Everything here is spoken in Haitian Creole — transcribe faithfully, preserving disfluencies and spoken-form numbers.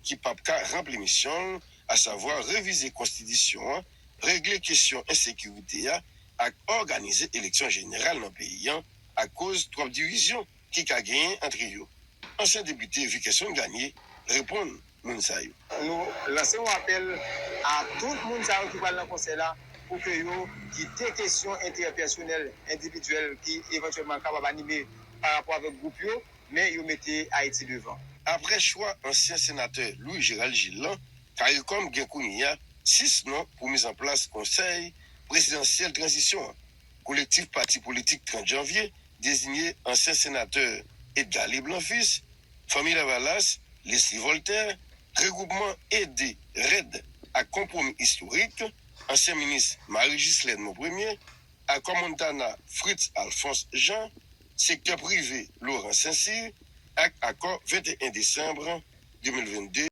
ki p ap ka ranpli misyon l, asavwa revize konstitisyon an, regle kesyon ensekirite a ak òganize eleksyon jeneral nan peyi a akoz twòp divizyon ki ka genyen antre yo. Ansyen depite Vikerson Gagné reponn moun sa yo. Nou lanse yon apèl a tout moun sa yo ki pral nan konsè la pou ke yo kite kesyon enterè pèsonèl, endividyèl ki evantyèlman kapab anime pa rapò avèk gwoup yo, men yo mete Ayiti devan. Apre chwa ansyen senatè Louis Gérald Gilles lan, CARICOM gen kounye a sis non pou mizanplas konsèy prezidansyèl tranzisyon an. Kolektif pati politik trant janvye deziye ansyen senatè Edgard Leblanc Fils, Fanmi Lavalas, Leslie Voltaire, regwoupman Ede, Rèd ak Konpwomi Istorik, ansyen minis Marie Ghislaine Monpremier, Akò Montana Fritz Alphonse Jean, sektè prive Laurent Saint-Cyr ak Akò venteyen desanm de mil vennde